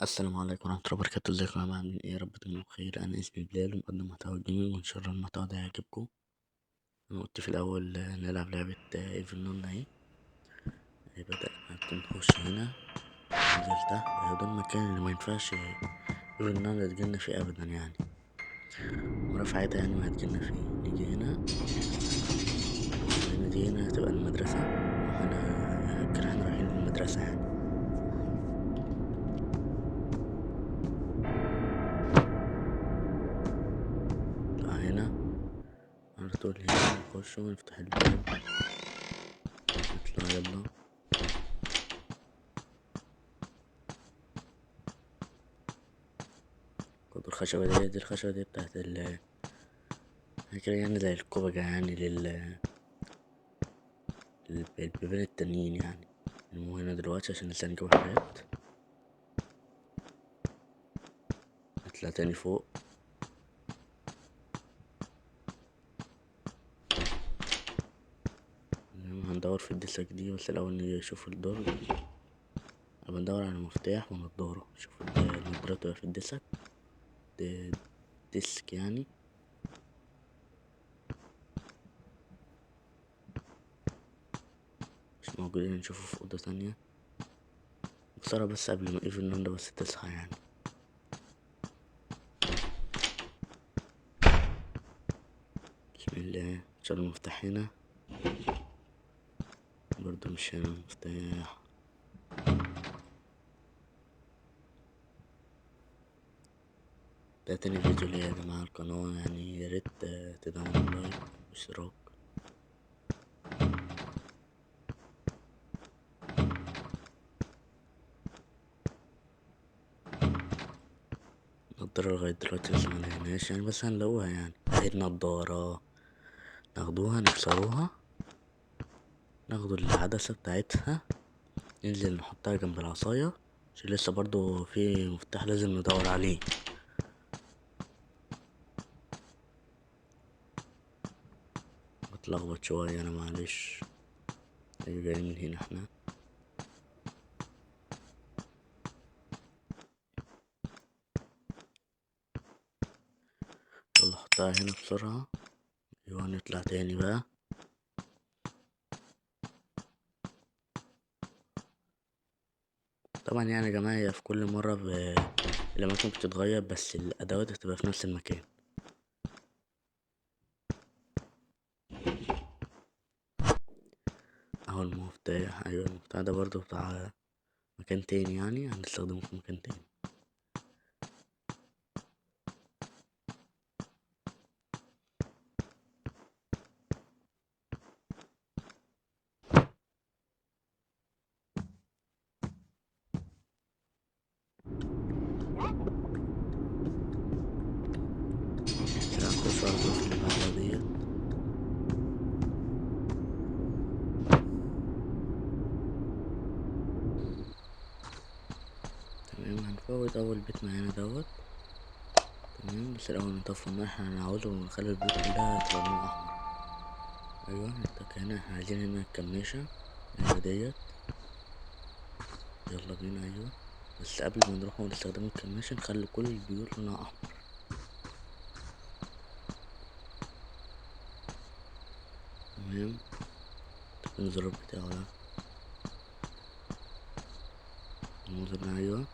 السلام عليكم ورحمة الله وبركاته. ازيكم يا جماعة، عاملين ايه؟ يا رب تكونوا بخير. انا اسمي بلال ومقدم محتوى gaming، وان شاء الله المحتوى ده هيعجبكم. انا قلت في الاول نلعب لعبة Evil Nun اهي. بدأنا نخش هنا، ننزل تحت. ده المكان اللي ما ينفعش Evil Nun تجيلنا فيه ابدا يعني، ورفعتها يعني ما هتجيلنا فيه. نيجي هنا، هنا دي هنا هتبقى المدرسة، واحنا كده احنا رايحين للمدرسة يعني. هنا على طول هنا نخش ونفتح الباب، نطلع. يلا خدوا الخشبة دي، دي الخشبة دي بتاعت ال كده يعني زي الكوبجة يعني للبيبان التانيين يعني. المهم هنا دلوقتي عشان لسه هنجيب حاجات. نطلع تاني فوق. هندور في الديسك دي، بس الأول نشوف الدرج. بندور على مفتاح ونضارة. شوف النضارة تبقى في الديسك، ديسك يعني. مش موجودين، نشوفه في أوضة تانية بسرعة، بس قبل ما Evil Nun بس تصحى يعني. بسم الله. شال المفتاح هنا برضو، مش هنا المفتاح. ده تاني فيديو ليا يا جماعة القناة يعني، يا ريت تدعموا like واشتراك. النضارة لغاية دلوقتي لسه ملقيناهاش يعني، بس هنلاقوها يعني. اهي النضارة، ناخدوها نكسروها، ناخدوا العدسة بتاعتها، ننزل نحطها جنب العصاية، عشان لسه برضو في مفتاح لازم ندور عليه. بتلخبط شوية انا معلش. ايوه جايين من هنا احنا. يلا حطها هنا بسرعة. ايوه نطلع تاني بقى. طبعا يعني يا جماعة هي في كل مرة الأماكن بتتغير، بس الأدوات هتبقى في نفس المكان. اهو المفتاح. ايوه المفتاح ده برضو بتاع مكان تاني يعني، هنستخدمه في مكان تاني. هنخش على الغرفة اللي بعدها ديت. تمام هنفوت أول بيت معانا دوت. تمام بس الأول نطفي النار، احنا هنعوزه ونخلي البيوت كلها تبقى لون أحمر. أيوه نتك هنا، احنا عايزين هنا الكماشة. أيوه ديت، يلا بينا. أيوه بس قبل ما نروح ونستخدم الكماشة نخلي كل البيوت لونها أحمر. تمام الزرار بتاعه ده الموزن. ايوه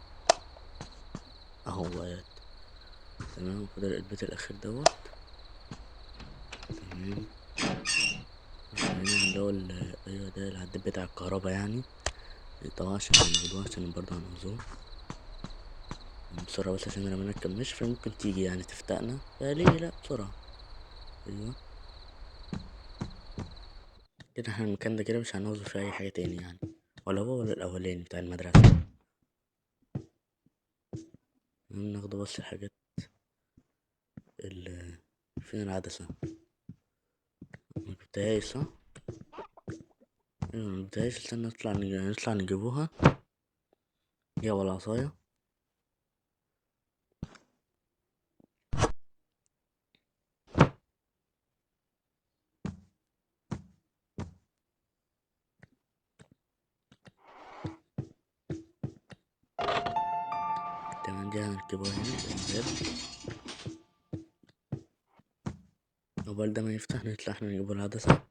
اهو بقت. تمام فاضل البيت الاخير دوت. تمام هنا اللي هو ايوه ده العداد بتاع الكهرباء يعني، طبعا عشان هناخدوه عشان برضه هنعوزوه بسرعة، بس عشان رمينا الكماشة فممكن تيجي يعني تفتقنا، فليه لا بسرعة. ايوه كده احنا المكان ده كده مش هنعوزه فيه اي حاجة تاني يعني، ولا هو ولا الاولاني بتاع المدرسة. ناخده بس الحاجات اللي فين العدسة ما جبتهاش صح؟ ايوه ما جبتهاش. استنى نطلع نجيبوها. يا ولا عصاية. تمام، دي هنركبها هنا في الباب. عقبال ده ما يفتح نطلع احنا نجيب العدسة.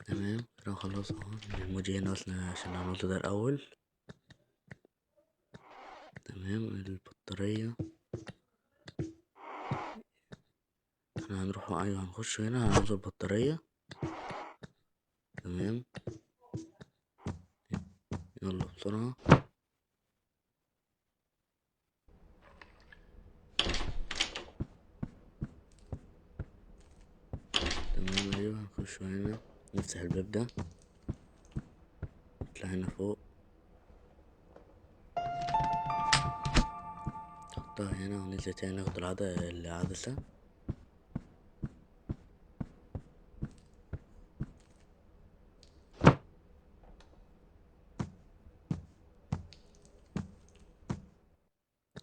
تمام كده خلاص اهو. الايموجي هنا اصلا عشان عملته ده الاول. تمام، البطارية احنا هنروح، ايوه هنخش هنا هنعوز البطارية. تمام يلا بسرعة. تمام ايوه هنخش هنا، نفتح الباب ده، نطلع هنا فوق، نحطها هنا وننزل تاني ناخد العدسة.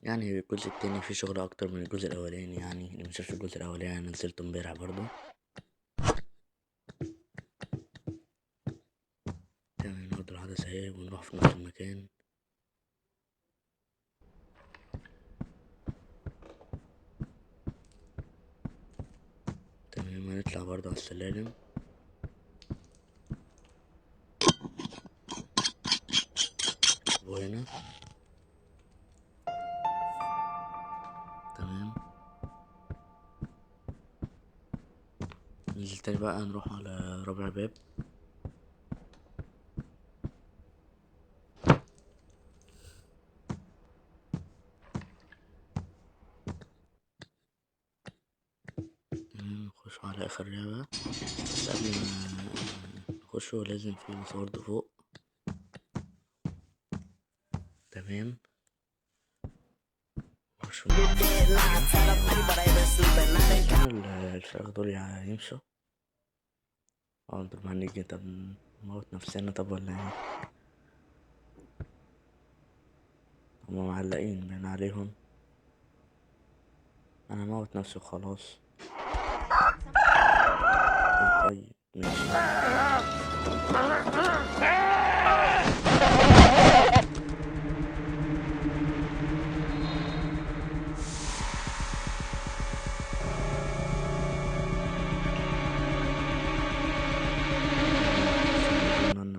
يعني الجزء التاني فيه شغل اكتر من الجزء الاولاني، يعني اللي مشافش الجزء الاولاني انا نزلته امبارح برضو. تمام ناخد العدسة اهي ونروح في نفس المكان. تمام هنطلع برضو على السلالم. وهنا تمام ننزل تاني بقى، نروح على رابع باب. نخش على اخر لعبة، بس قبل ما نخشه لازم في password فوق. تمام نخش الفراخ دول يمشوا. دول ما هنيجي، طب نموت نفسنا طب ولا ايه؟ هما معلقين بين عليهم، انا موت نفسي وخلاص. طيب ماشي.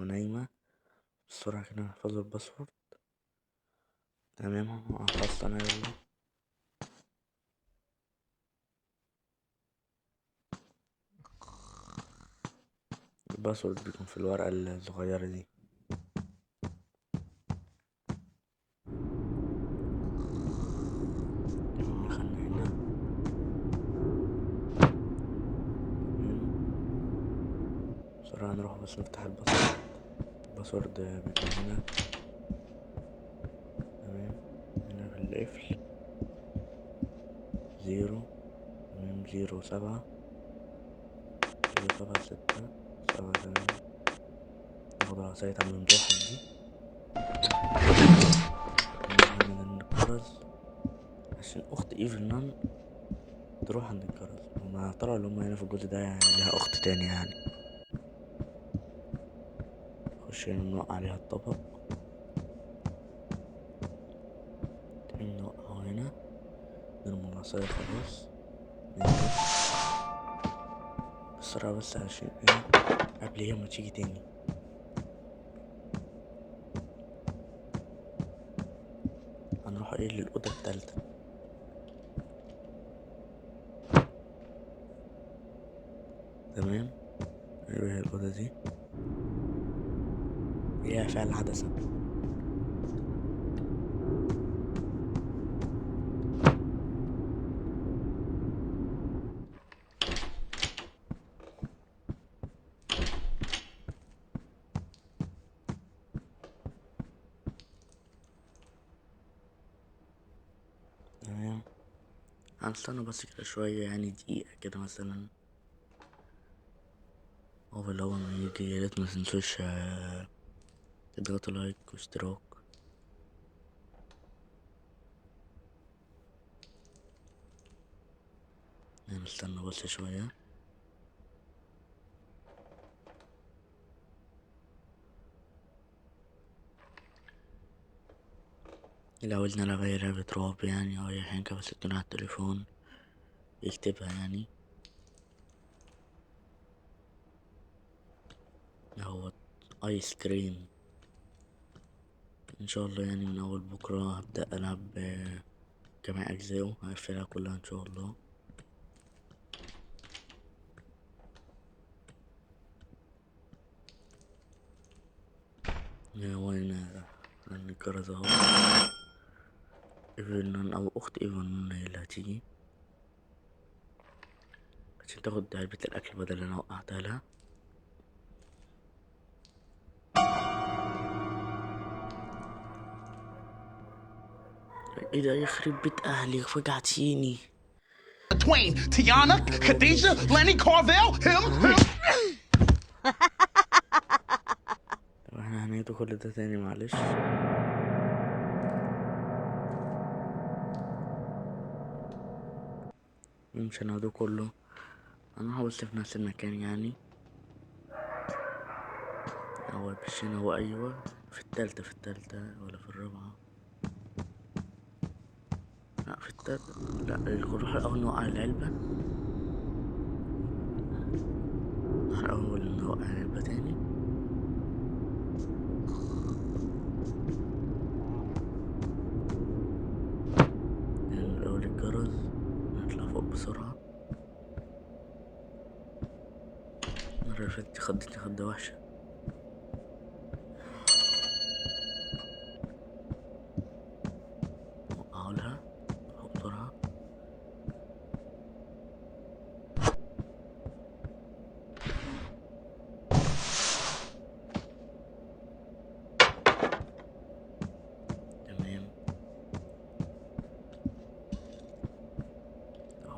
نايمة بسرعة كده نحفظ ال password. تمام حفظت انا، يلا ال password بيكون في الورقة الصغيرة دي. تمام دخلنا هنا. تمام بسرعة نروح بس نفتح ال password. ال password بيكون هنا. تمام هنا في القفل 0. تمام 0 7 0 7 6 7. تمام ناخد العصاية الممدوحة دي من الجرس عشان أخت Evil Nun تروح عند الجرس. هما طلعوا اللي هما هنا في الجزء ده يعني لها أخت تاني يعني. نخش هنا نوقع عليها الطبق. تمام نوقعه هنا، نرمي العصاية خلاص بسرعة بس عشان ايه قبل هي ما تيجي تاني. هنروح ايه للأوضة التالتة. تمام ايوه هي الأوضة دي هي فعلا عدسة. تمام هنستنى بس كده شوية، يعني دقيقة كده مثلا، هو اللي هو ما يجي. ياريت ما تنسوش تضغطوا لايك واشتراك. استنى بس شوية. اللي عاوزني ألعب أي لعبة رعب يعني أو أي حاجة، بس تكون على التليفون يكتبها يعني. هو آيس كريم إن شاء الله يعني من أول بكرة هبدأ ألعب جميع أجزائه، هقفلها كلها إن شاء الله. وين الجرس اهو. Evil Nun او اخت Evil Nun هي اللي هتيجي عشان تاخد علبة الاكل بدل اللي انا وقعتها لها. ايه ده؟ يخرب بيت اهلي، فجعتيني. Twain, Tiana, Khadijah, Lenny Carvel, him, him. طب احنا هنعيد كل ده تاني معلش. مش هنعيده كله، انا بس في نفس المكان يعني. هو مش هنا، هو ايوه في التالتة، في التالتة ولا في الرابعة؟ لا في التالتة، لا نروح الأول نوقع العلبة، نروح الأول نوقع العلبة تاني. الأول الجرس، نطلع فوق بسرعة. المرة اللي فاتت خضتني خضة وحشة. وقعولها فوق بسرعة. تمام،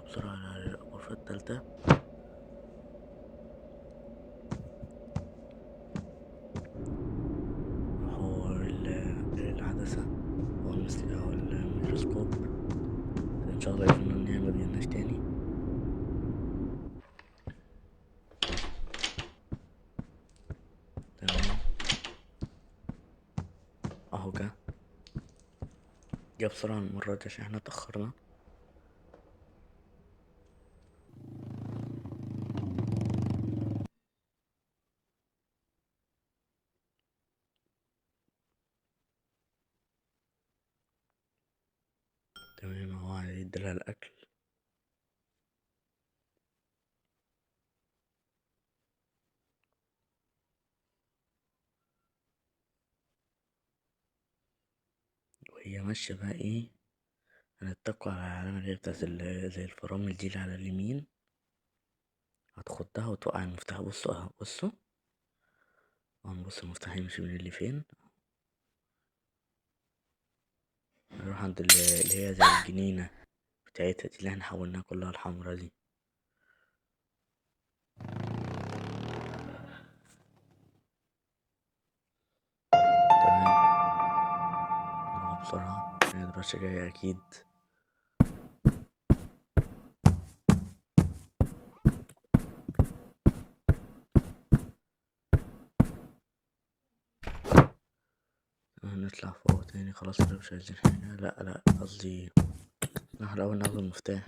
بسرعة على الغرفة التالتة. هو العدسة أو الميكروسكوب. إن شاء الله يكون إن هي ما تجيلناش تاني. تمام أهو جه، جه بسرعة المرة دي عشان احنا اتأخرنا. تمام هو هيديلها الأكل. وهي ماشية بقى ايه، هنتكوا على العلامة اللي هي بتاعت زي الفرامل دي اللي على اليمين، هتخضها وتوقع المفتاح. بصوا اهو، بصوا هنبص المفتاح يمشي من اللي فين. نروح عند اللي هي زي الجنينة بتاعتها دي اللي احنا حولناها كلها الحمرا دي. تمام نروح بسرعة عشان الرشة جاية أكيد. هنطلع فوق تاني خلاص كده مش عايزين حاجة. لا لا قصدي نروح الأول ناخد المفتاح.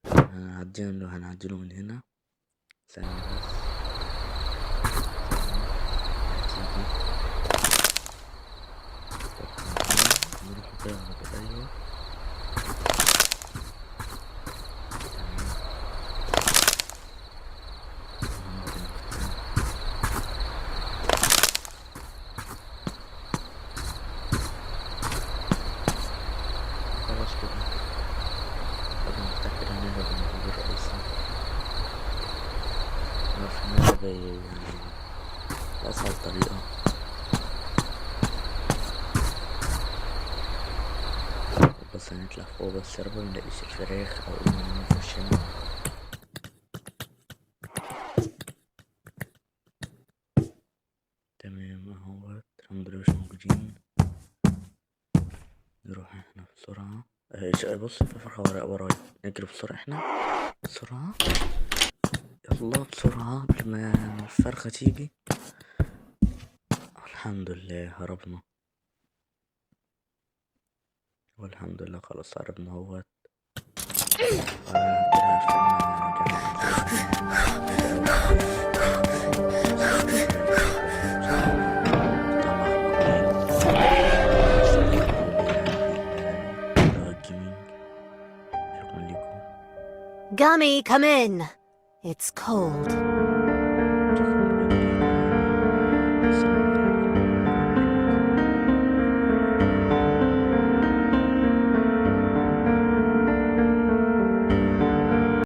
هنعديله من هنا. ثانية بس، هتيجي نروح كده على كده. أيوة خلاص كده قبل ما نفتح كده هنهرب من الباب الرئيسي. نعرف نهرب يعني بأسهل طريقة. بس هنطلع فوق بس يا رب منلاقيش الفراخ أو إيه اللي في وشنا. تمام اهوت الحمد لله مش موجودين. بص في فرخة ورايا، نجري بسرعة احنا، بسرعة، يلا بسرعة قبل ما الفرخة تيجي. الحمد لله هربنا، والحمد لله خلاص هربنا اهوت. كده قفلنا جامعة ال gaming. شكرا لكم. Gummy, come in. It's cold. شكرا بجد ليكم يعني. السلام.